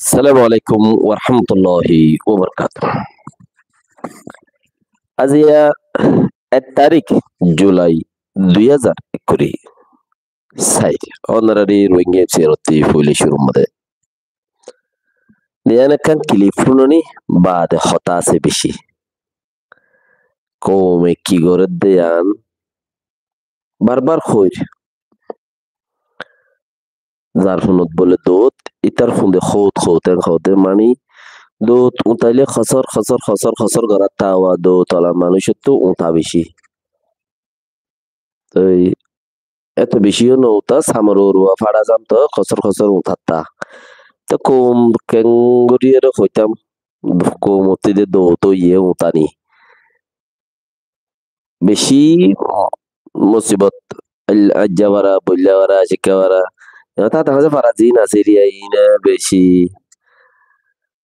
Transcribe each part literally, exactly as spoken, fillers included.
Assalamu alaikum warahmatulláhi wabarakátuhu. Aziya ek tarík Julai dui házar ekkuri sair. Ónorari Rohingya M C R ottú foila cúrur mazé diyan ekkán kilip fúnoni, baade hotá asé beci. Koume ki gorédde yián barbar hoóir. Zar fúnot bóle dout, ítar fúnde hoóut hoóut en hoóde, mani dout uñtaile hosór hosór hosór hosór gorát táwa, dout ola manúicottú uñta beci. Toi eto beci yó no uñta, samor uorua faça zam to hosór hosór uñtattá. Toi koum keéngorí ere hoitám, koumottú de dout óiye uñtani. Beci musibot, ail-, aijja fara, boilla fara, cikká fara. Iyán táte hásé fara ziín asé riya, iíne beci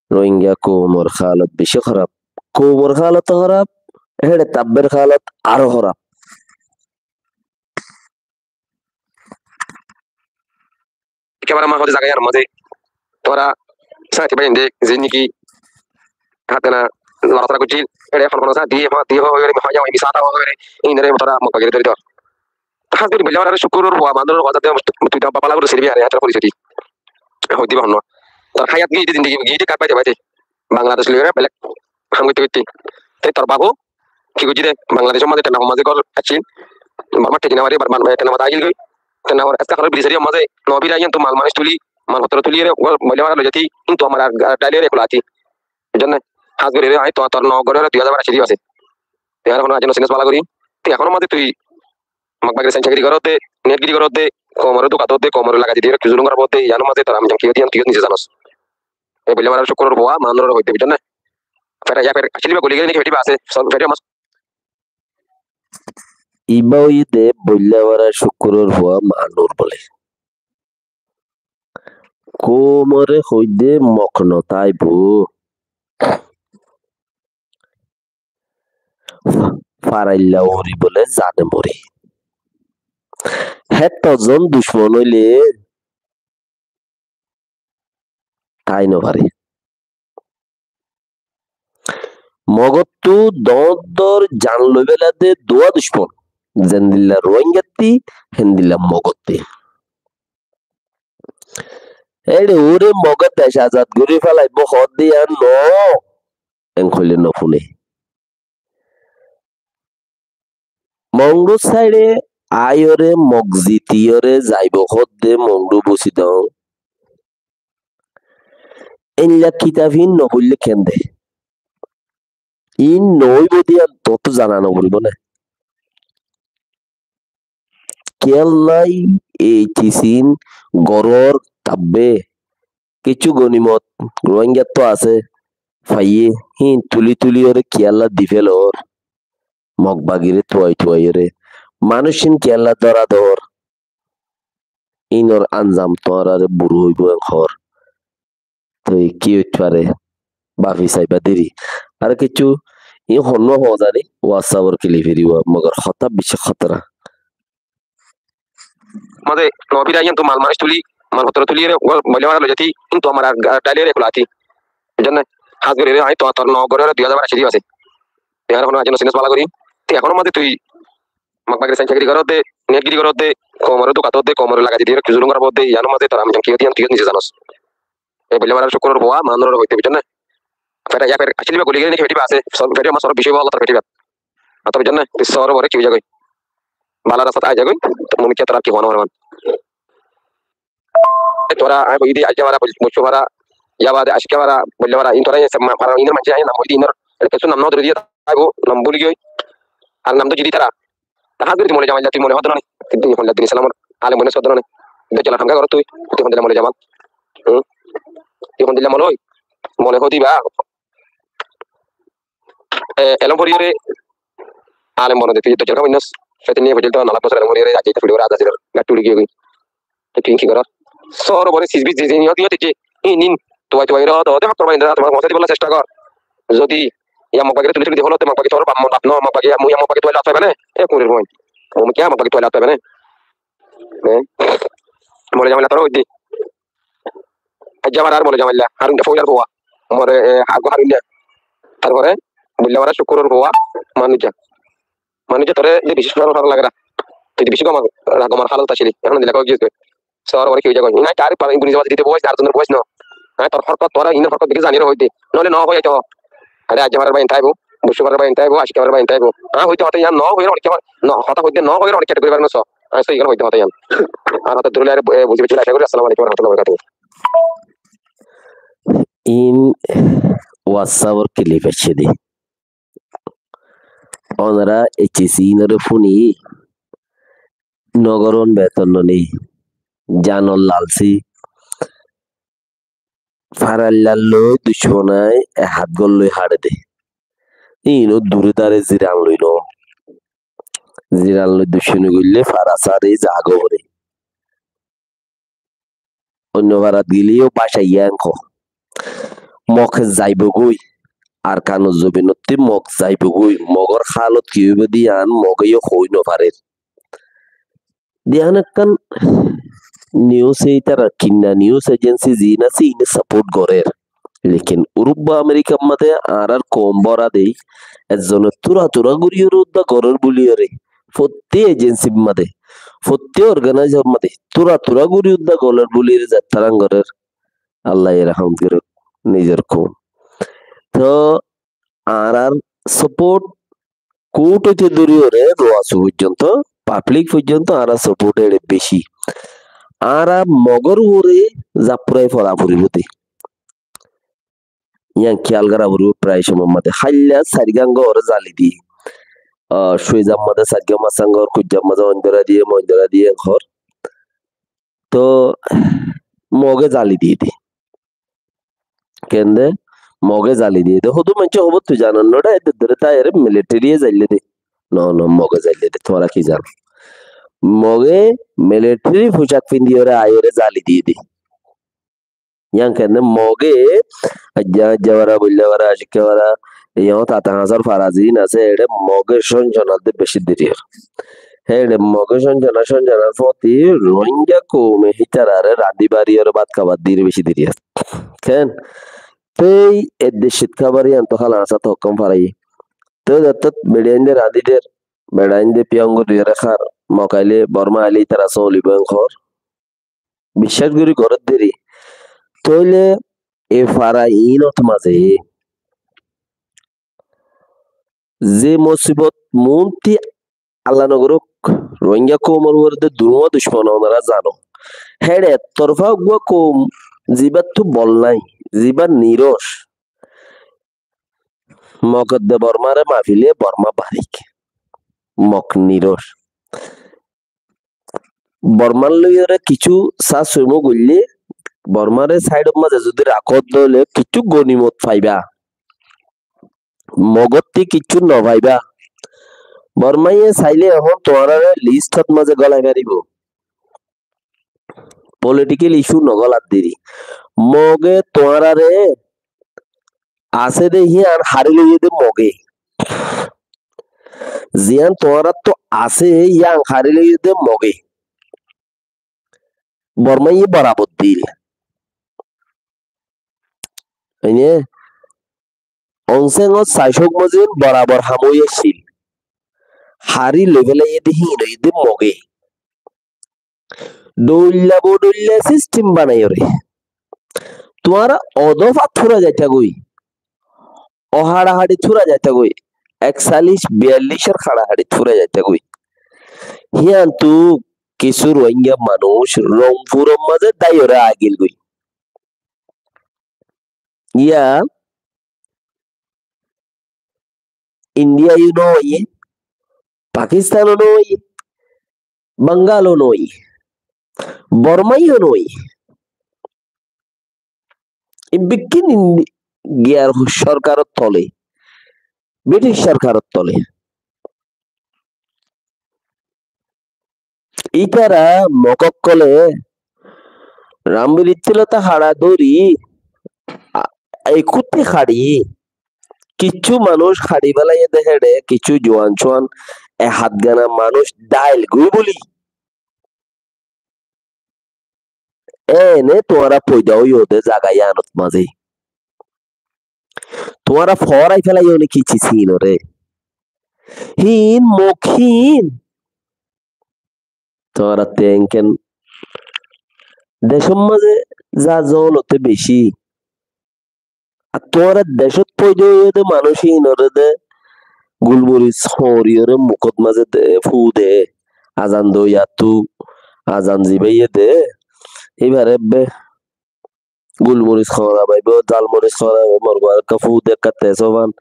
Rohingya koumor hálot beci hóraf. Koumor hálot hóraf, héçe tabber hálot aró hóraf. Ekkebare añár hoóde zaga yíanor mazé tuáñra sáñti bái inde ziín niki hátena lorasora goijjíl, éçe hon hon sáñti diye, hon diye, hon hoiyóre, hon hoiyóre, misá hotá hoiyóre, ínore tuáñra Mog bagire dóri dor. Hás gorí boilla fara cúkkuror fua manúcor hotá de, tui de bála gorí sinibi, ar ítara fori sóti. Hoi diba hon no. Tor háyat giyé de, zindigi giyé de, kát baite baite. Bangladec loiyóre belek ham goitte goitte. Te tor bafo ki goijjé de, Bangladecor mazé tenna fua mazé gór accíl. Bormar theki no fari, Bormar, e, tenna fua aigil goi. Tenna fua esta halar biri sari mazé no bira iyan tu mal manúic tuli, mal fottor tuli ere, boilla fara loi zati, intu amar ar, ar daile ere ekula ati. Buzón né? Hás gorí ere, añí tuáñr, tuáñr no gorí ere dui házar barac di asé. Te ar hono aijja no sinos bála gorí. Te ehónor mazé tui Mog bagire sañcagiri goródde, netgiri goródde, koumoré duka dódde, koumoré lagai didi ere kizulum goródde, iyanor mazé tor ami zan kiyót iyan tui kiyót nize zanos. E boilla fara cúkkuror fua manúcor hoitó, buzón né? Fera, ya fera, accíl iba goli giyé né ki feti ba asé? Sob feti mas. Iba óiye de boilla fara cúkkuror fua manúcor bóle. Koumoré hoidde Mog no táibo. Fa-, farailla uri bóle zane mori. Héttor zon ducmon óile tái no fare. Mogottú dóñr dóñr zan loi félade duwa ducmon, zendilla Ruáingattí, héndilla Mogottí. Éçe uore Moge dec azad gorí félaibo hoódde yían noó, en hoilé no fúne. Mongdu sáiçe aáiyoré Mog zitiyóre zaibo hoódde Mongdu busidong. Éilla kitab hín no foillé keén de? Iín no óibo de yían toóttu zana no foribó né? Kiyál nái, ei tis iín gorór tabbe. Kiccú gonimot Ruáingattú asé, faiyé, híin tulí tulíyoré kiyálla di félor. Mog bagiré tuai tuaiyoré. Manúic híin kiyálla dóra dór. Ínor anzam tuáñráre burú óibo en hoór. Toi ki óit fare? Bafi saiba deri. Ar kiccú, iín honnúa hoó zani, WhatsApp-or kilip eriba, mogor hotá bicí hótora. Mazé no bira iyan tu mal manúic tulí, mal fottor tulí ere, uwal boile mara loi zati, iín tu amar ar, ar daile ere ekula ati. Buzón né? Hás gorí ere, añí tu atar no gorí ere dui házar bar así di asé. Te ar hono aijja no sinos bála gorí. Te ehónor mazé tui Mog bagire sañcagiri goródde, netgiri goródde, koumoré duka dódde, koumoré lagai didi ere kizulum goródde, iyanor mazé tor ami zan kiyót iyan tui kiyót nize zanos. E boilla fara cúkkuror fua manúcor hoitó, buzón né? Fera, ya fera, accíl iba goli giyé né ki feti ba asé? Sob feti mas, sob bicí bála tor feti ba. Ato buzón né? Te soor uore ki ói zagói? Bála rastat ai zagói. Te mumkin tor ar ki hoó no faribo. E tuáñra, añí hoiyí de, aijja fara, boi-, boiccú fara, ya bade aická fara, boilla fara, iín tuáñra, e, fara, ínor manúic, añí nam hoiyí de, ínor, e, kessú nam no dóri diya, aibo, nam búli giyói. Ar nam dóri di tará. Te hás gorí tui Mouloi Jamal, tui mone hoódde no né? Tui hondilla din Islamor alem boni hoódde no né? Dojjalor ham gorós tui, tui hondilla Mouloi Jamal. Hum? Tui hondilla Mouloi, Mouloi hoódde ba. E, elóm foriyóre alem bonóde, tui dojjal ham bonós. Fetin niye fojil to nalak bosór elóm foriyóre, aijja ita fuli gora, aijja sidor gat tuli giyói. Te tui ki gorós? Soor uore sisbis di, di, di, di, di, in, in, tuai, tuai, ro, do, de, hottor bari, de, tuáñra fosai dibolla cesta gor. Zodi, ya Mog bagire tuli, tuli di holo, te Mog bagi tuáñr bap, Mog bap no, Mog bagi, ya, mu, ya Mog bagi tuáñr lat faiba né? E, kurir boin. Mu, mu, ya Mog bagi tuáñr lat faiba né? E? Mouloi Jamal lat faiba né? Jamar ar mone jamailla, Harun, foilar fua. More, e, aggo Harun. Tarfore, bulla bara Cukkuror fua, Manuja. Manuja tore de beci sorol sorol lage ra. Tui de beci gom, gomor halot asili. Ehón dila koi giyes goi. Sor ore ki ói jagoi. Nai tar pare buni jawab dite bois, ar zonor bois no. Nai tor horkot, tora inor horkot deki zanire hoide. Noile no hoi to. Are aijja farar bái enta aibo, busu farar bái enta aibo, ashik farar bái enta aibo. Añí hoite hotá iyan no hoiyer onek hotá, no, hotá hoite no hoiyer onek category bar no so. Añí so iyan hoite hotá iyan. Ar hotá durule are, e, buzi beci aca gori. Assalamu alaikum wa rahmatullahi wa barakatuhu. In WhatsApp or clip aiccé de. Onora H C inore funi no goron, beton no nei, janor lalsi, farallalloi ducmon ai e hat golloi haçe de. Ino dure dare ziran loi no. Ziran loi ducmoni goille fara sari zago fore. Oinno farat gele yó báca iyan hoó. Mog zaibogói, Arkanor zobinottí Mog zaibogói, Mogor hálot ki óibo de yián Moge yó hoói nofarér. De yián ekkán news, ítarar kinna news agency ziín asé, iíne support gorér. Lekin Urup ba Amerikar mazé añárar koum bóra de, ezzone tura tura goríyoré udda gorér buliyóre, fottí agencyr mazé, fottí organizer mazé tura tura gorí udda gorér buliyóre zettarán gorér, Allaye rahmot gorók nizor koum. Toh añárar support court óite dóriyoré ruasu foijjonto, public foijjonto añárar support eçe beci. Añára Mogor uore zaffurai fora foribó de. Yián kiyal gora foribó, prai cómor mazé. Háilla Sairgangor zali diyé. Ah, Suizar mazé Sairgang, Massangor, Kuijjar mazé Oindora diyé, Moindora diyé hoór. Toh Moge zali diyé de. Kende? Moge zali diyé de. Hodún maincé hoór tui zanon no de, edde dóre táiyore military ye zaille de. No, no, Moge zaille de. Tuáñra ki zano? Moge military fucak findiyore aiyore zali diyé de. Yián kende Moge, aijja, aijja bara, builla bara, acikka bara, iyó tata hañsar fara ziín asé, eçe Moge cónconar de beci deri ór. Héçe Moge cónconar, cónconar foti Rohingya koume hítarare rañdí bariyore bát kabar diyore beci deri ór. Ken? Tei edde cit kabar yián to hala hañsat hokkán faraiyé. Tei zettót beçainde rañdí der, beçainde piyong diyore hár, Mog aile, Borma aile ítara sólibo en hoór. Biccác gorí gorér deri. Tóile e fara iínot mazé ze musibot muúnti Allah no gorók, Rohingya koumor uore de durúwa ducmon onora zano. Héçe ek torfá uggúa koum zibáttu bol nái, zibá niroc. Mog edde Bormare mafile Borma barik. Mog niroc. Bormar loiyore kissú sá suimó goille, Bormare saidor mazé zodi rakó de óile kissú gonimot faiba. Mogottí kissú no faiba. Bormaye saile ehón tuáñrare listot mazé gólai faribó. Political issue no gólar deri. Moge tuáñrare asé de híyan hári loiyé de Moge. Ziyán tuáñrattú asé híyan hári loiyé de Moge. Bormaye borabor dil. Ene Onsengot saicók mozin borabor ham ói accíl. Hári loi félaiye de híin óiye de Moge. Dhoilla bodhoilla system banaiyóre. Tuáñra odó fat fura zaitagói. O haçahaçit fura zaitagói. Ekcallic biyallicor haçahaçit fura zaitagói. Híantu kissú Rohingya manúic Rongfuror mazé dáiyore agilgói. Yá Indiayo no óiye, Pakistano no óiye, Bangalo no óiye, Bormayo no óiye. Ibbikkín Indi-, giyar sorkaror tole, British sorkaror tole. Ítara Mog ókkole Rambir Ittilota haça dóri, a-, ekkutti haçi, kissú manúic haçi félaiye de héçe, kissú juan cuan, e hatgana manúic dáil goi buli. Ene tuáñra foida óiyo de zaga yíanot mazé. Tuáñra foórai félaiyó né ki sis híinoré? Híin Mog híin. Tuáñrattú enkén decór mazé za zolumot beci. Ar tuáñra decót foida óiye de manúic híinoré de gulmoris hoóñriyoré mukót mazé de fú de, azan doiyattú, azan zibáiye de, íbaré ebbe gulmoris hoóñra baibo, zalmoris hoóñra baibo, morguwar ekká fú de, ekká tesó fan.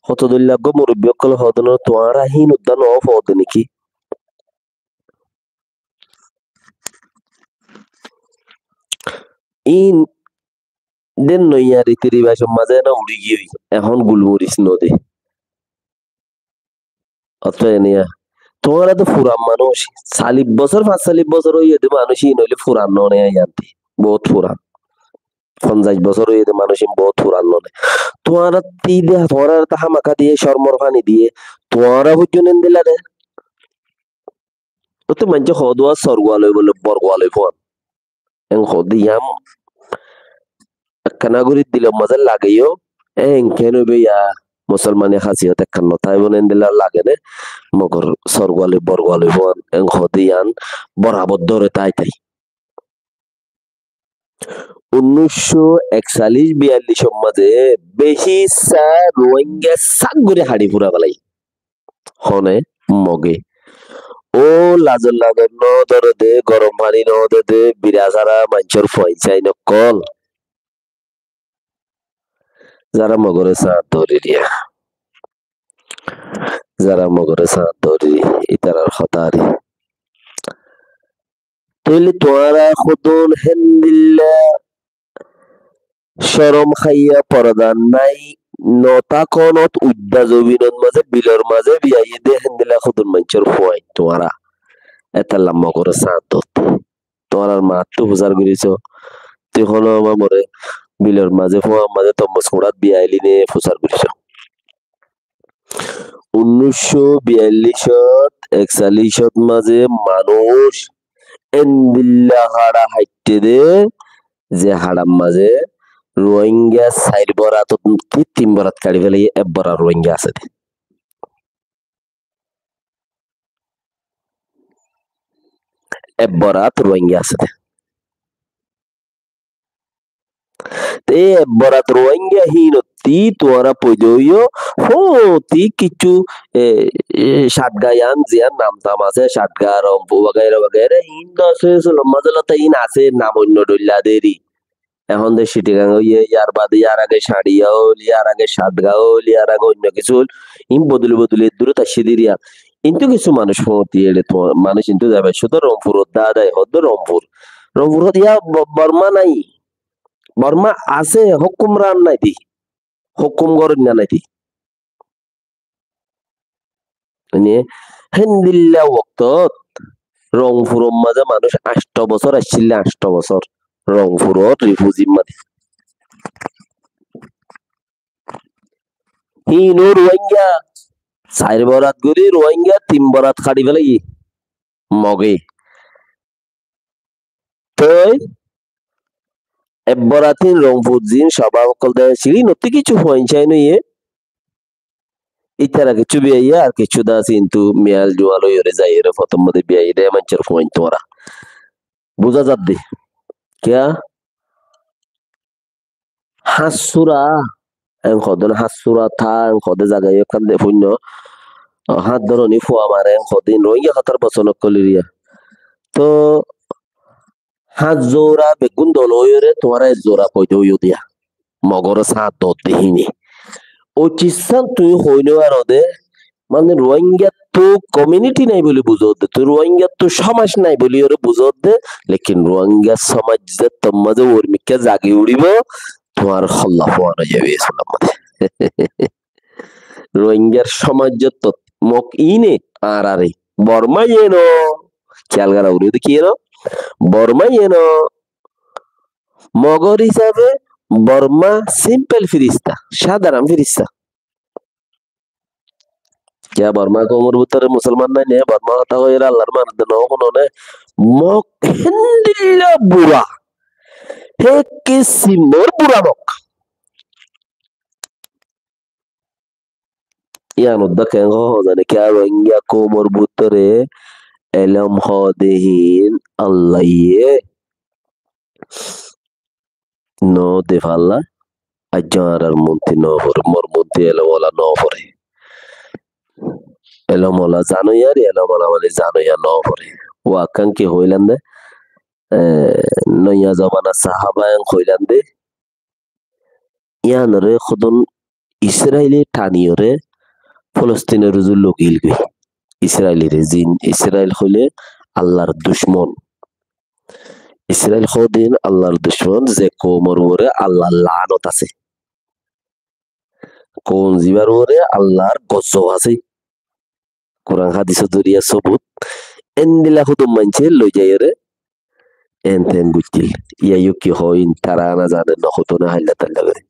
Hoto dóilla eggúa murubbi ókkole hoódde no, tuáñra híin uddá no foódde né ki? Íin de noiya riti riwacor mazé ena uçí giyói, ehón gulmoris no de. Ótfai eniya. Tuáñra de furan manúic, sallic bosór, fañs sallic bosór óiye de manúic, íin óile furan no ne yíanti. Bout furan. Fonzaic bosór óiye de manúic, íin bout furan no ne. Tuáñrattú de, tuáñraré to hámaka diye, córmor faní diye, tuáñra foijjón endilla de. Óttu maincé hoó de uá sorgua loi bóle borgua loi fúan. En hoó de yián ekkána gorí dilor mazé lageyó, en ken óibo yá musolmani hasiyot ekkán no táibo né endilla lage né, mogor sorgua loi borgua loi fúan. En hoó de yián borabor dóre tái tái. Unnúiccó ekcallic biyallicór mazé beci issá Ruáingga sák gorí haçi fúrai félaiye. Hone? Moge. Ó lazor lazor no dóre de, gorom faní no de de, bira sára maincór fuain sáin ókkol. Zara Mogoré sáñt dórir yá. Zara Mogoré sáñt dórir, ítarar hotá ar. Tóile tuáñra hodún héndilla corom háiya porda nái, no tákonot uidda zobinot mazé, bilor mazé biyaiyé de héndilla hodún maincór fuain tuáñra. Étalla Mogoré sáñt dót. Tuáñrar maáttú fusár goríso. Tui honó ama moré bilor mazé, fúañr mazé, tommos kuñçát biyaili né fusár goríso. Unnúiccó biyallícot, ekcallícot mazé manúic endilla haça haçṭé dé, ze haçar mazé Ruáingga sair boratótti tin borat kaçi félaiyé, ek borat Ruáingga asé dé. Ek borat Ruáingga asé dé. Te ek borat Ruáingga híinottí tuáñra foida óiyo, fóti kiccú, e, e, Catga yián ziyán nam tam asé, Catga, Romfur, wagaira wagaira, híin dó asé, Sulom mazé lóta híin asé, nam oinno dhoilla deri. Ehón de Cittigang óiye, yar bade yar age Cañçiya óil, yar age Catga óil, yar age oinno kissú óil, híin bodoli bodoli eddúrot aiccé deriya. Híintu kissú manúic fóti eçe tuáñra, manúic híintu zaiba, cúde Romfurot dá dái, hoódde Romfur. Romfurot yá Bo-, Borma nái. Borma asé, hókumran nái dé. Hókum goróinna nái dé. Mane, héndilla woktot Rongfuror mazé manúic añctho bosór aiccíl, añctho bosór Rongfuror rifúzir mazé. Híin ó Ruáingga, sair borat gorí Ruáingga tin borat kaçi félaiyé Mogé. Toi ek borat híin Rongfur ziín cobab ókkol de, siínottú kissú fuain sáin óiye, ítara kissú biyaiyé, ar kissú de asé, kintu miyal juwal óiyoré zaiyóre fotór modé biyaiyé de, maincór fuain tuáñra. Buzá zadde. Kiyá? Háñt sura, en hodé háñt sura tá, en hodé zaga ekkán de fúinno. Háñt dóroní fua mare, en hodé Ruáingga hotár bosón ókkol eriya. Toh háñt zura beggún dol óiyoré tuáñra ek zura foida óiyo diya. Mogoré sáñt dódde híine. Ói cissán tuñí hoói no faro de, mane Ruáinggattu komiuniti nái buli buzódde, tui Ruáinggattu cómac nái buliyoré buzódde, lekin Ruáingga cómajjottor mazé uor mikká zagi uçíbo, tuáñr holla fuán ói zaibo, e sunar mazé. Ruáinggar cómajjottot Mog iíne añárare. Bormá iíne no, kiyal gorá foribo de kiyé no? Bormá iíne no, Mogor hísafe Bormá simpel firista, sádaron firista. Kiyá Bormá koumor bútore musolman nái né? Bormá hotá hoiyóre Allar manúic de no fúno né? Mog héndilla bura, Hé kisímor bura mok. Yían uddá keén hoó zane, kiyá Rohingya koumor bútore elóm hoó de híin Allaye no de falla, aijjó añárar monti no fore, mor monti elóm ola no fore. Elóm ola zanoiya ar elóm ola mani zanoiya no fore. Ó ekkán ki hoilám de, e, noiya zobana sahabayen hoilám de, yíanore hodún Israile taniyóre Folostinor uzu logilgói. Israilere zin, Israil hoile Allar ducmon. Israil hodún Allar ducmon, ze koumor uore Allar laanot asé. Koum zibar uore Allar gozob asé. Kuran hádisor zoriya sobut. Endilla hodún maincé loi zaiyóre en ten goittíl. Yá yó ki hoó, in tará no zane, no hodún háilla táilla gorí.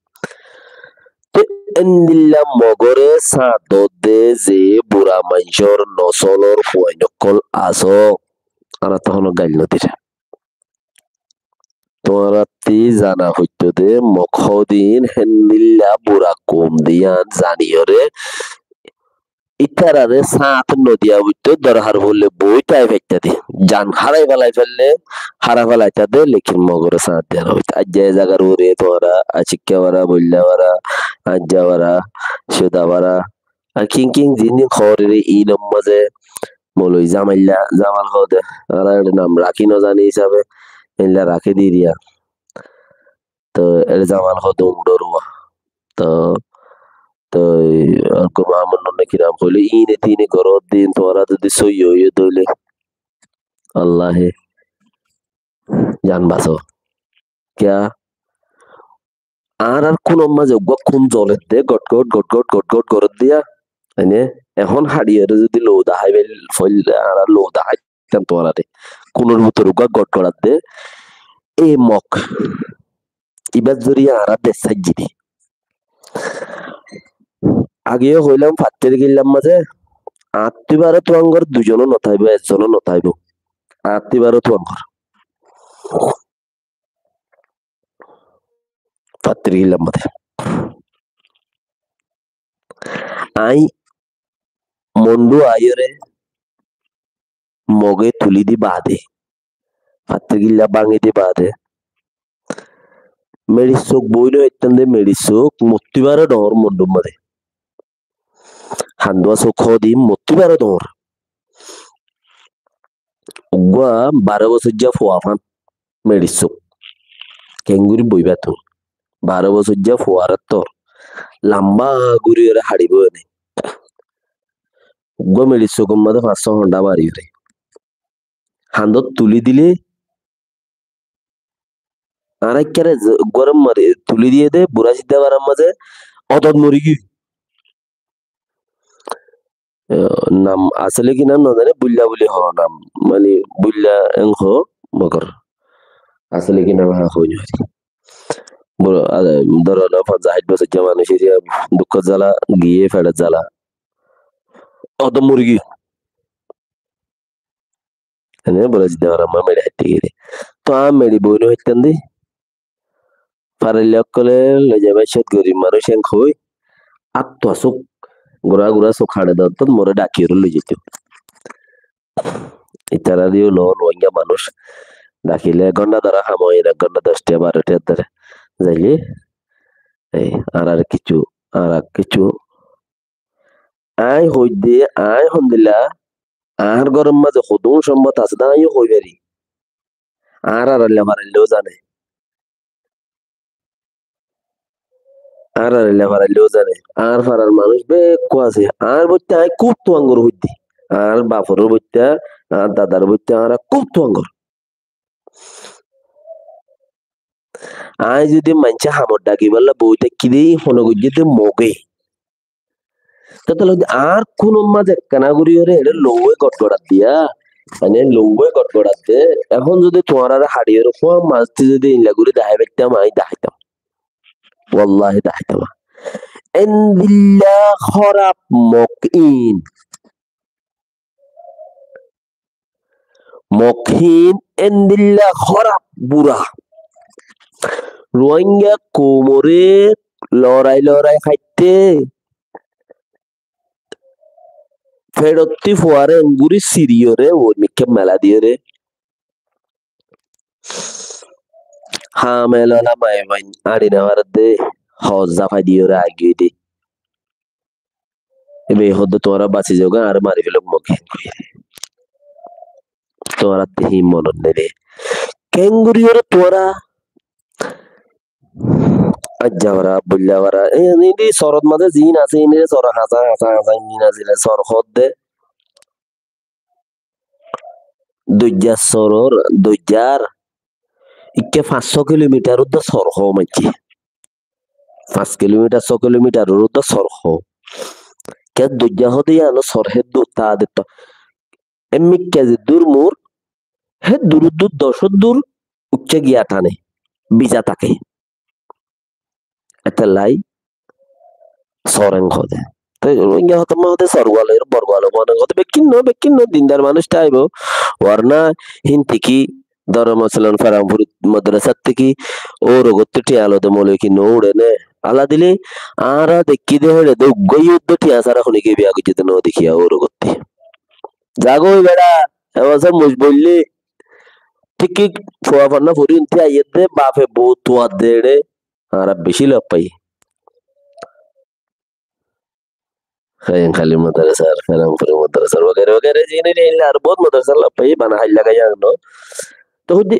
Te endilla mogore sáñt dódde ze bura maincór nosolor fuain ókkol asó, añára tohóno gail no dir. Tuáñrattí zana foittóu de mok hodún héndilla bura koum de yían zaniyóre ítarare sáñt no diya foittóu, dorhar foille boói tái faittá de. Zan háraifelai faille háraifelaittá de, lekin mogore sáñt diya no foittóu. Aijja e zagar uore tuáñra Acikka fara, Boilla fara, Aijja fara, Cuda fara, ar king king zin zin hoór re, inor mazé Moloi Zamailla, Zamal hoó de, añára ere nam rakí no zani hísabe, eilla rakí di riya. Toi ere Zamal hoó de Umdorua. Toi, toi, ar ko Mahamud Nonne kiram hoile, ine tine goró din, tuáñra zodi sóiyi óiyo de óile, Allaye zan basó. Kiyá? Añárar kúnor mazé uggúa kún zoler de, gotgot, gotgot, gotgot gorer de yá. Ene, ehón haçiyóre zodi lou dahái fail-, foil-, añára lou daháitam tuáñrare. Kúnor bútore uggúa gotgot ar de, e mok. Ibár zoriya añára dec saijjí de. Age yó hoilám, fattir gillar mazé añáttú ibáre tuáñgor duizonó no táibo, ekzonó no táibo. Añáttú ibáre tuáñgor. Fattir gillar mazé. Añí Mondu aiyóre moge tulí di baade, fattir gilla báñgi di baade, meçir suk boói no faittam de, meçir suk mottú ibáre dhoóñr Mondur mazé. Handúa suk hoó de mottú ibáre dhoóñr. Uggúa baró bosóijja fua fán, meçir suk. Keéngorí boibá tuñí? Baró bosóijja fuaráttor lambá goríyoré haçibóu ene. Uggúa meçir sukor mazé fañs só hondhá mariyoré handót tulí dilé, añára ikkáre ze-, uggúare mari, tulí diyé dé, burá sidda farar mazé odot morigiyói. Nam asóle ki nam no zani, Builla buli hoó nam, mani Builla en hoó, mogor asóle ki nam añí hoi no fari. Buro, a, dóro na, fonzaic háit bosóijja manúic, dukko zala, giyé feçor zala, odot morigiyói. Ene bura zidde farar mazé meçi háitte giyé dé. Toi añí meçi boi no faittam dé. Farailla ókkole loi zaiba, cót gorib manúic en hoi, áttua suk, gura gura suk haçe de ottót more dhakiyóre loi zaito. Itará de ólo Ruáingga manúic, dhakile ek gonthá dóra ham óiye, ek gonthá doc tiya, baró tiya dóre. Zaile, ei, añárar kessú, añárar kessú Aññí hoóidde, aññí hondilla, añár góror mazé hodún cómbot asé dé aññí yó hoi fari. Añár arailla faraillóu zane. Añár arailla faraillóu zane. Añár farar manúic bekkún asé. Añár boitta aññí kúb tuáñgor hoóidde. Añár baforó boitta, añár dadaró boitta añára kúb tuáñgor. Aññí zodi maincé hamot dhakibálla boi táikki dé, hone goijjé dé Moge. Tótalla zodi añár kúnor mazé ekkána goríyoré eçé louwé gotgorat diya, mane louwé gotgorat dé, ehón zodi tuáñráre haçiyoré fúañ mazé zodi eilla gorí dahái faittám, aññí daháitam. Wallahi daháitam. Endilla hóraf Mog iín. Mog hín endilla hóraf bura. Ruáinga koumoré lorai lorai háitte, feçottí fuaré enggúri siriyóre, uormikká mela diyóre, hámel ola maiyafuain áñçi nofaredde, hoózza fai diyóre aigiyói de. Íba hoódde tuáñra basi zaógoi, añáre mari félok Moge. Tuáñrattú híin monot nede. Keéngorí ore tuáñra Aijja fara, boilla fara, e, indi sorot mazé ziín asé, indi sor hasá, hasá, hasá, ziín asé, sor hoódde. Doijjar soror, doijjar. Ikke fañs só kilomitar uddá sor hoó maincé. Fañs kilomitar, só kilomitar uddá sor hoó. Ke doijja hoóde yíano sor hé dú ta de to. Emmikka ze dur mur, hé dur dur doc dur uicce giya tane, biza take. Etollai sor en hoóde. Te Rohingya hotá ma hoóde sor gualo, er bor gualo, mone hoóde bekkín no, bekkín no, dindar manúic táibo. Warna hínti ki, dóro masalan, Feranfuri madrasat ki, óur ogottú thiañ lode mole ki no uçe ne. Ala dile, añára dekí de héçe de uggúa yuddo thiañ sára honi ki biya goijjé de no dekí óur ogottú. Zagói beça, e bosór muc boillé, thík thík fua fanna fori unti aiyédde, bafe bou tuadde eçé, añára bicí lof faiyí. Háiyan Háli madrasar, Feranfuri madrasar, wagera wagera, ziín eilla ar bout madrasar lof faiyí, bana háilla gáiya no. Tó hoddé,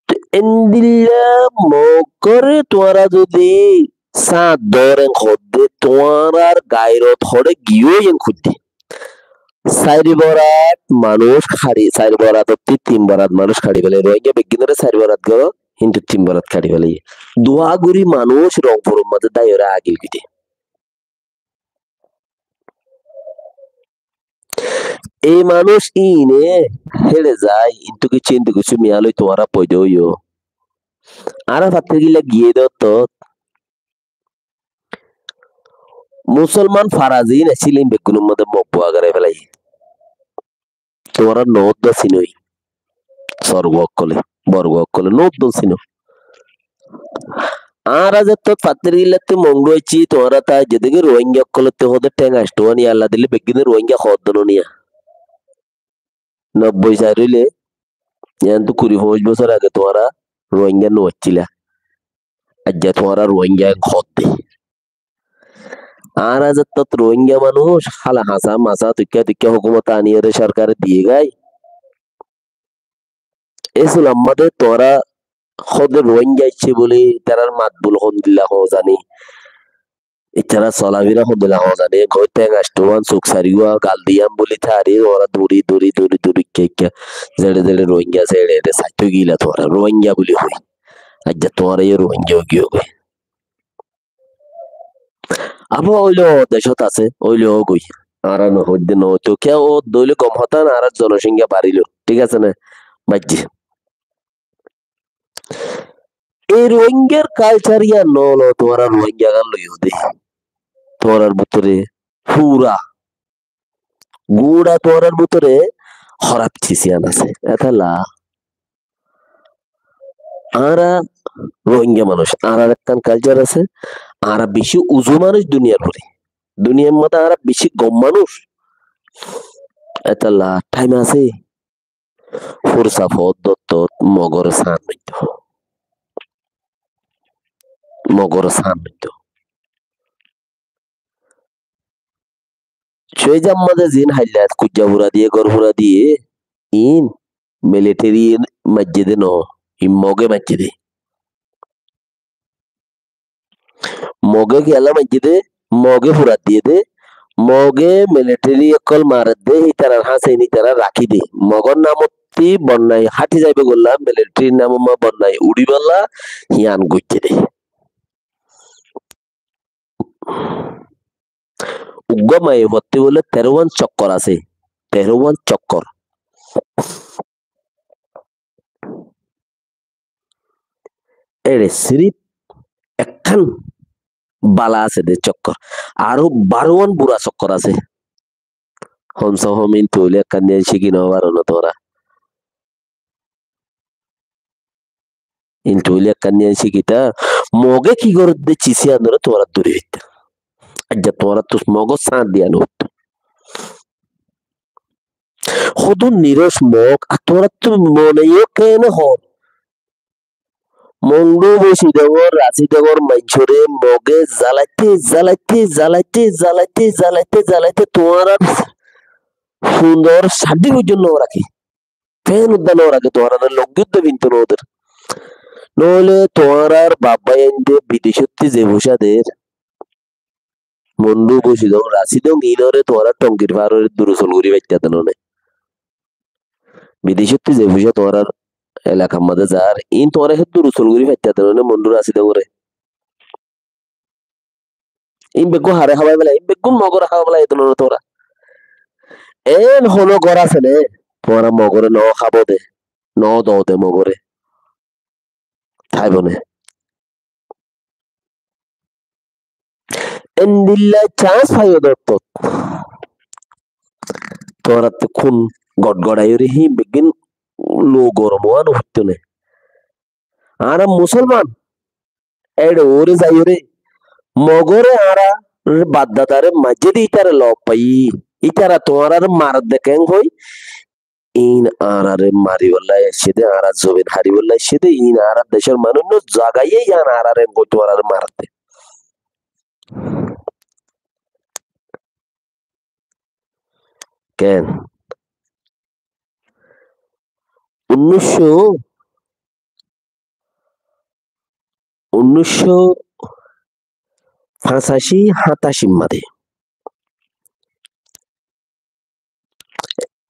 Te endilla Mogoré tuáñra zodi sáñt dóren hoódde, tuáñrar gairot hoçé giyói en hoiddé. Sair borat manúic haçi, sair borat ottí tin borat manúic haçi félaiye. Rohingya beggúnoré sair borat goró, kintu tin borat haçi félaiye. Duwa guri manúic Rongfuror mazé dáiyore agil giyé. Ei manúic íine héçe zai, intu kessú, intu kessú miyá loi tuáñra foida óiyo. Añára fattír gilla giyé de ottót Musolman fara ziín accíl, íin beggúnor modde Mog bua gorí félaiye. Tuáñra no uddá sinó, sorgua ókkole, borgua ókkole, no uddá sinó. Añára zettót fattír gillattú Mongdu aiccí, tuáñra ta zedege Rohingya ókkolottú hoóde théng añcthuwa niya, Allah dile beggúne Rohingya hoódde no niya. Nobboi sair óile, yiántu kuri foñcic bosór age tuáñra Rohingya no accíla. Aijja tuáñra Rohingya hoódde. Añára zettót Rohingya manúic hála hañsá masá tuikká tuikká hókumot aniyóre sorkare diyé gái. É sulamma de tuáñra hóde Rohingya aiccé buli, ítarar matbul hondilla hoó zani. Ítarar solafira hondilla hoó zani. Goi théng añcthuwan, suk sarigúa, gal diyan buli tari, tuáñra duri, duri, duri, duri, ikká, ikká. Zeçe, zeçe Rohingya asé, eçe, eçe saitó gila tuáñra. Rohingya buli hoi. Aijja tuáñra yó Rohingya óigiyó goi. Abar óileyo decót asé, óileyo goi. Añára no hoiddé no óito. Kiyá ó dóile gom hotá na, añárar zonosongkya barilo. Thík asé né? Baijjé. Ei Rohingyar kalcar yián no ló, tuáñra Rohingya gán loiyó de. Tuáñrar bútore fura gura tuáñrar bútore hóraf sis yián asé. Etolla añára Rohingya manúic, añárar ekkán kalcar asé, añára bicí uzu manúic duniyar fori. Duniyar modde añára bicí gom manúic. Etolla thaim asé, fursa foódde ottót Mogoré sáñt noitó. Mogoré sáñt noitó. Cói zamma de ziín hailla kuijja fura diyé, gór fura diyé, iín militeri maijjé dé noó, iín Moge maijjé dé. Moge kiyólla maijjé dé, Moge fura diyé dé, Moge militeri ókkol maredde, ítarar háñse iín ítara rakí dé. Mogor namottí bonnai háthi zaibou golla, militerir namot ma bonnai uçíbolla, yián goijjé dé. Uggúa maiyafuattú bóle terówan cokkor asé, terówan cokkor. Eçe siríf ekkán bála asé dé cokkor, aró barówan bura cokkor asé. Hom se hom intu óile ekkán din cíki no faro né tuáñra. Intu óile ekkán niyan cíkita, Mogé ki gorédde cis yíanoré tuáñra dóri faittá. Aijja tuáñrattu Mogor sáñt diya no foittó. Hodún niros Mog, ar tuáñrattu mone yó keéne hoór. Mondu Bosidongor, Rasidongor maincóre Mogé zalaité, zalaité, zalaité, zalaité, zalaité, zalaité tuáñrar fundor saddí foijjonto no raké. Fen udda no raké, tuáñrare longí udda finto no der. Noóile tuáñrar baf báiyainde bidecótti ze foicá der, Mondu Bosidong, Rasidong, iínoré tuáñra Tongir faároré duru sol gorí faittá de no né. Bidecótti ze foicá tuáñrar elakar mazé zar, iín tuáñra hé duru sol gorí faittá de no né, Mondu Rasidongoré. Iín beggún haré hábai félaiye, iín beggún Mogoré hábai félaiye de no né tuáñra. Eén honó gór asé né, tuáñra Mogoré no hábo de, no do de Mogoré. Táibo né. Endilla chance faiyó de ottót. Tuáñrattú kún gotgoraiyóre híin beggín lou gorom ówa no foittó né. Añára musolman, éçe uore zaiyóre, Mogoré añárar bafdadaré maijjé de ítara lof faiyí, ítara tuáñraré maredde keén hoi, iín añáráre maribólla aiccé dé, añárar zobin haribólla aiccé dé, iín añárar decór manúic no, zagaiyé yían añáráre engori tuáñráre maredde. Keén? Unnúiccó, unnúiccó fañsací háñtací mazé.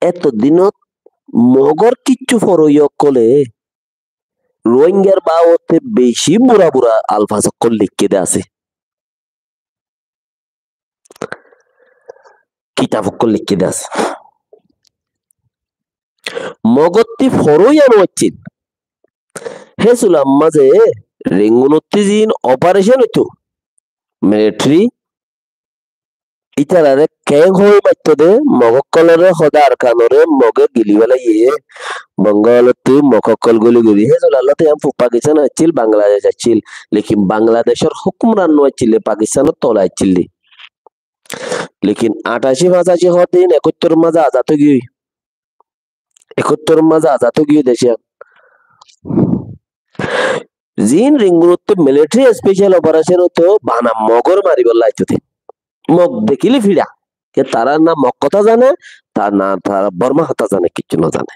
Éto dinot Mogor kiccú foroiya ókkole Ruáingar babote bicí bura bura alfaz ókkol leikké de asé. Kitab ókkol leikké de asé. Mogottí foroiya no accíl. Hé sular mazé Rengunottí ziín operation óito, military ítararé keén hoi maitto dé, Mog ókkoloré hodá Arkanoré Mogé gili félaiye, Bongalottú Mog ókkol goli goli. Hé sular lóti yían fu Pakistan accíl, Bangladec accíl, lekin Bangladecór hókumran no accíl, Pakistanor tola accíl dé. Lekin añçací fañsací hoódde iín ekóttoror mazé azad ói giyói. Ekóttoror mazé azad ói giyói dec yían. Ziín Rengunottú military special operation óito bana Mogoré maribólla aitto dé. Mog dekíle fiça. Ke tará na Mog hotá zane, ta na tará Borma hotá zane, kiccú no zane.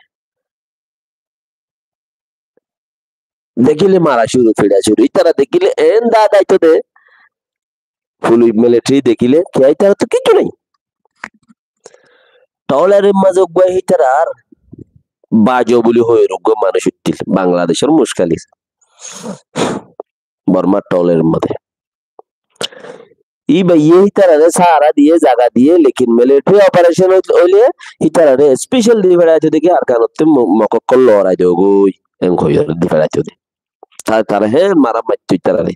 Dekíle mara cúru, fiça cúru. Ítara dekíle eén dad aitó dé. Fulic military dekíle, kiyá ítarattú kiccú nái. Tolairer mazé uggúa ítarar bajo buli hoiyóre uggúa manúic uiththíl, Bangladecór muckálir. Bormar tolairer mazé. Íbaye ítararé sára diyé, zaga diyé, lekin military operation ói-, óile ítararé special di feçaitó dé ki Arkanottú Mo-, Mog ókkol lorai dogói, en hoiyóre di feçaitó dé. Ta-, tará hé mara maittó ítararé.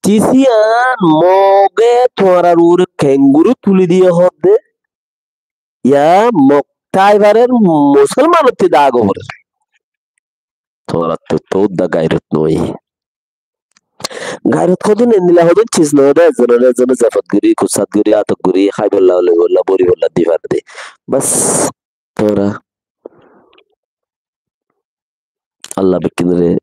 Cis yían Moge tuáñrar uore kenguru tuli diyé hoódde, yá Mog táibarer musolmanottú dagó forer. Tuáñrattú toóu dda gairot no óiye. Gairot hodún endilla hodún cis no óiye dé, ezzonoré ezzone zefot gorí, kussát gorí, átok gorí, háibolla, loibolla, bóribolla di fare dé. Bas, tuáñra Allah bekkúnore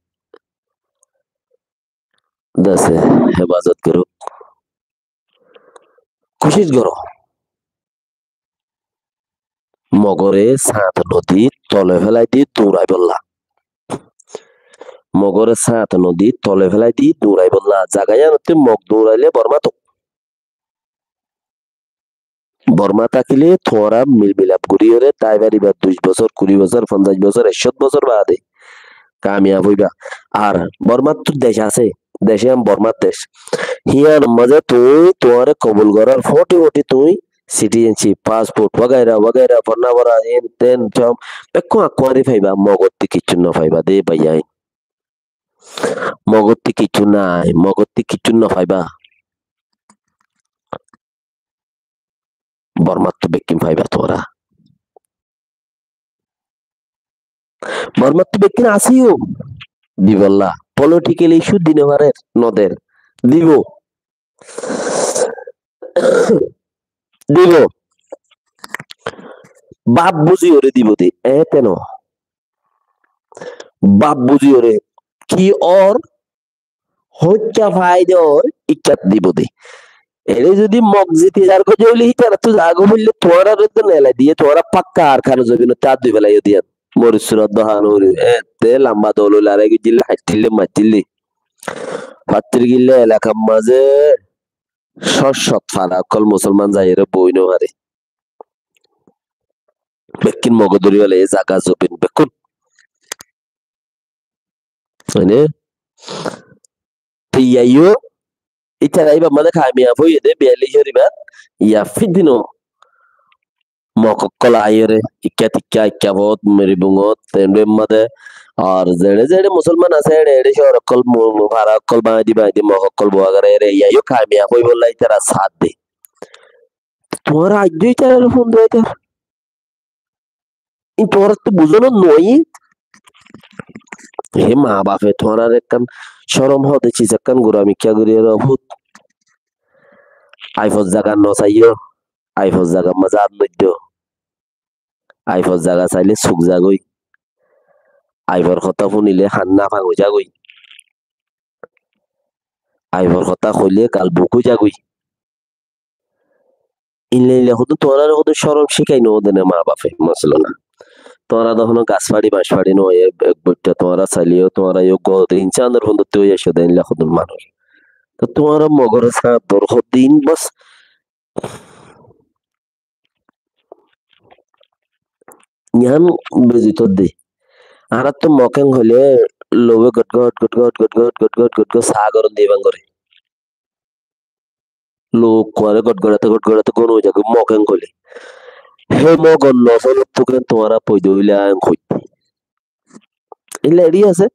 dase hefazot gorók. Kucíc goró. Mogoré sáñt nodi tole félai di duñraibólla. Mogoré sáñt nodi tole félai di duñraibólla. Zaga yíanottú Mog duñrailé Bormá tok. Bormá tákile tuáñra mil milaf goríyoré tái faribá, duc bosór, kuri bosór, fonzaic bosór, ekcót bosór baade kamiyaf óiba. Ar Bormáttu dec asé, dec yían Bormár dec. Híyanor mazé tuñí tuáñre kobul gorár fóti fóti tuñí citizenship, passport, wagaira wagaira, fonna fora, en ten, som, bekkún añkkuáñri faiba, Mogottí kiccú no faiba dé báiyain. Mogottí kiccú nái, Mogottí kiccú no faiba. Bormáttu bekkín faiba tuáñra. Bormáttu bekkín asé yó. dibolla. Political issue di no farer, no der. Dibo. Dibo. Baf buziyóre dibo de. Ete no. Baf buziyóre. Ki or hoikka faida or ikkat dibo de. Ere zodi Mog ziti zar goijje óile hítarattú zaga foille tuáñrare to nelai diye, tuáñra pakka Arkan zobinot át dui felaiyo diyan. Moris surat dohan ori, ete lamba dol larai goijjille, haittílle, maittílle. Fattirgille elakar mazé cót cót fara ókkol musolman zaiyóre boi no fare. Bekkún Moge dóri felaiye, zaga zobin bekkún. Mane, te iyá yó, ítara ibá mane kamiyab óiye de, biyallic ór ibá, iyá fitino. Mog ókkol aiyóre, ikká tikká, ikká fot, Miribungot, temre made, ar zere zere musolman asé, ere ere cóor ókkol, mu-, mu-, fara ókkol bañdi bañdi, Mog ókkol boi gere ere, iyá yó kamiyab óibolla ítara saá de. Tuáñra aijjó ítarare fon dóitar. Ín tuáñrattú buzónot no aiyé. Hé maa bafe tuáñrare ekkán córom hoó de, cis ekkán gura mikká gorí ere fut. Aifor zaga no saiyó, aifor zagar mazé át no dó. Aifor zaga sailé suk zagói. Aifor hotá funilé hán nafang ói zagói. Aifor hotá hoilé gal buk ói zagói. Ílla ílla hodún tuáñrare hodún córom cíkai no dene maa bafe, mosla na. Tuáñra to honó gas fari, bañc fari no, ek, ek boitta tuáñra sailé yó, tuáñra yó gor de insánor fúndottú ói aiccó de ílla hodún manúic. To tuáñra Mogor sáñdor hodún bos. Yián buzi to de. Añárattú Mog en hoilé loube got got, got got, got got, got got, got got, saa goron de ibá gore. Lou kuare got gorate, got gorate gon ói zagói Mog en hoilé. Hé Mogor nosolottú ken tuáñra foida óila en hoitó. Ílla eri asé.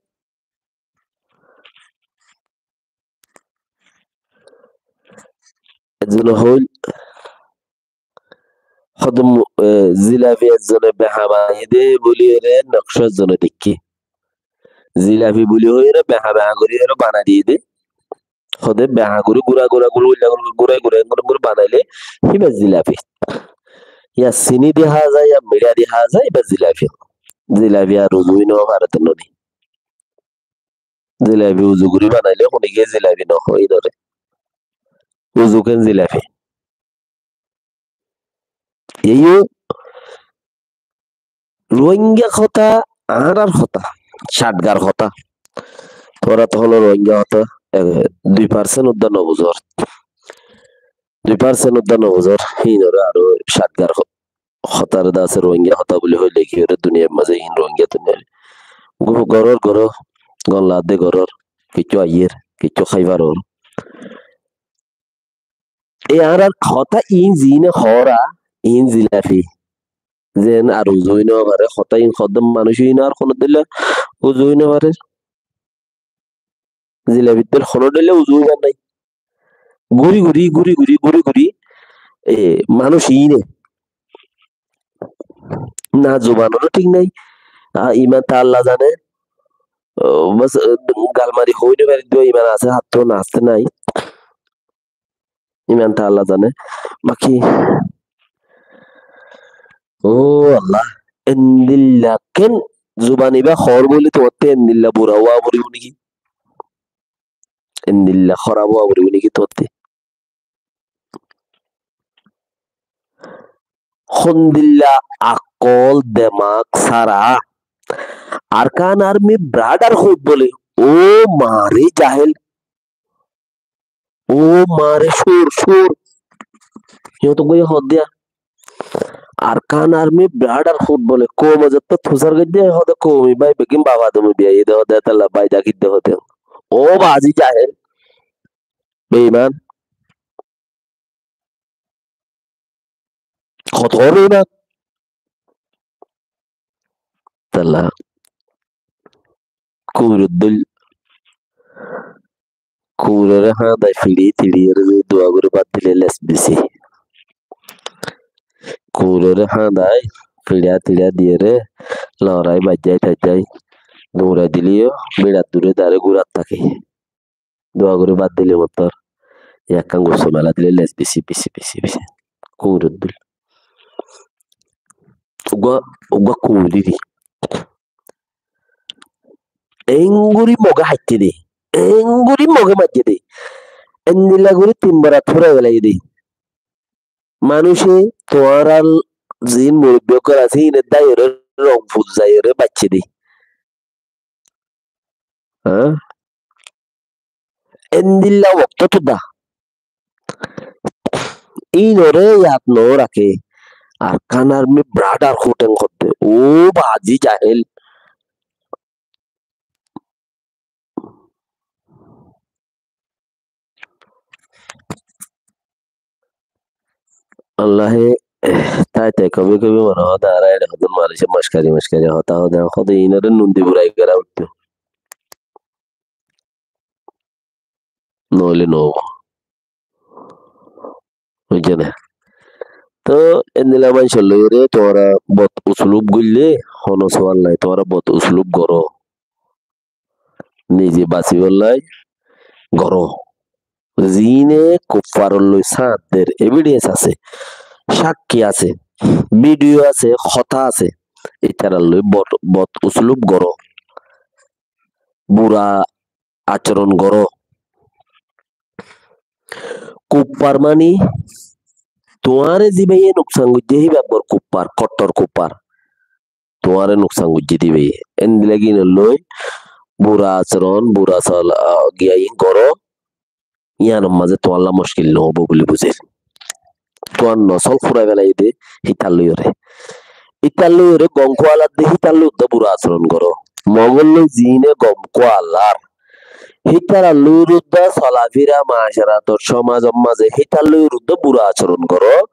Ezzone hoil, hodún, e, zilafi ezzone beha banai de buli ere nokcá ezzone deikké. Zilafi buli hoi ere beha beha gori ere banai diye de. Hode beha gori gura gura gura gura gura gura gura gura gura banaile híba zilafi. Ya sini di há za, ya miçá di há za, híba zilafi. Zilafi ar uzu ói no fare de noni. Zilafi uzu gori banaile hone giye zilafi no hoó ínore. Uzu ken zilafi. Ei yó Rohingya hotá, añárar hotá, Catgar hotá. Tuáñra to hono Rohingya hotá, e, dui percent uddá no buzór. Dui percent uddá no buzór. Híinore aró Catgar ho-, hotár de asé Rohingya hotá buli hoilé ki ore duniyar mazé híin Rohingya duniyar. Gu-, goror, goror, gon lade goror, kiccú aiyér, kiccú hái faror. E añárar hotá iín ziíne hoóra, iín zilafi. Zeén ar uzu ói no fare, hotá iín hoódde manúic iín ar honodilla uzu ói no fare. Zilafiddel honodilla uzu óibar nái. Gúri gúri, gúri gúri, gúri gúri, e, manúic iíne. Na zubanor thík nái. A, iman ta Allah zane. O, bas, e, gal mari hoói no fari dibo, iman asé hattú na asé nái. Iman ta Allah zane. Baki, ó Allah, endilla ken zuban ibá hoór buli tuáñtte endilla bura ówa foribó niki? Endilla hóraf ówa foribó niki tuáñtte? Hondilla akkol demak sára Arkan Army Brotherhood bóle, ó mare jahel, ó mare cúor, cúor. Yóto goi hoó diya. Arkan Army Brotherhood bóle, koum ozotto fusár goijjé, hoó de koum ibá beggín baf adami biya, ede hoó de etalla bái dakit de hoó de. Ó bazi jahel. Beiman. Hotó beiman. Tala. Kuñiror dóil. Kuñiroré háñdai fiçi tiçi ere dua gorí bát dile les bisi. Kuñiroré háñdai fiça tiça diyére lorai baijjai taijjai. Duñrai dile yó, biçar dure dare gúrat táke. Dua gorí bad dile mottor. Ekkán gusso mela dile les bisi, bisi, bisi, bisi. Kuñiror dul. Uggúa, uggúa kuñir diri. Engori Moge háitte de. Engori Moge maijje de. Endilla gorí tin borat furai felaiye de. Manúice tuáñrar ziín murubbi ókkol asé, íine dáiyore rong fuzzaiyore baicce de. Há? Endilla woktót da. Íinore yad no raké. Arkan Army brotherhood en hoó de. Ó bazi jahil. Allaye, eh, tái tái kobi kobi mone hoó de, añára ere hodún manúice maskari maskari hotá hoó de, hoó de ínore nun di burai gora uiththó. Noóile no óibo. Buijjó né? Tóu endilla maincór loiyóre tuáñra bot usulub goille, hono sual nái, tuáñra bot usulub goró. Nize basibálla goró. Ziíne kuffaror loi sáñt der, evidence asé, sákki asé, video asé, hotá asé, ítarar loi bot, bot usulub goró. Bura acoron goró. Kuffar mani tuáñre zibáye nuksan goijjé híba eggúa kuffar, kottor kuffar. Tuáñre nuksan goijjé de íbaye. Endilla gíinor loi bura acoron, bura sola, ah, giyá iín goró, yíanor mazé tuáñlla muckil no óibo buli buzér. Tuáñr nosól furai felaiye de hítar loiyóre. Hítar loiyóre gom kualar de hítar loi uddá bura acoron goró. Mogor loi ziíne gom kualar, hítarar loi uddá solafira, macarator, somazor mazé hítar loi uddá bura acoron goró.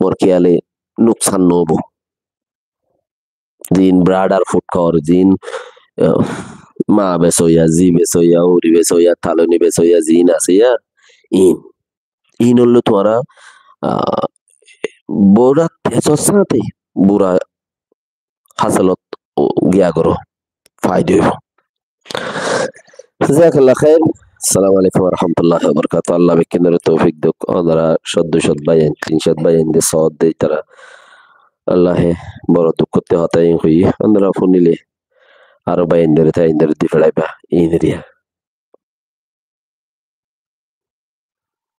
Mor kiyale nuksan no óibo. Ziín brotherhood hoór, ziín, ah, maa besoiya, zi besoiya, óri besoiya, taloni besoiya, ziín asé ya, iín. Iín óilde tuáñra, ah, bura tesor sáñte bura hásalot giya goró, faida óibo. Jazakallah khair. Assalamu alaikum wa rahmatullahi wa barakatuhu. Allah bekkúnore toufik douk. Onora códdo cót báiyain, tin cót báiyain de sóot de ítara. Allaye boro duk gottó hotá iín hoiyé. Onora fúnile aró báiyain dore, táiyain dore di feraiba. Iín eriya.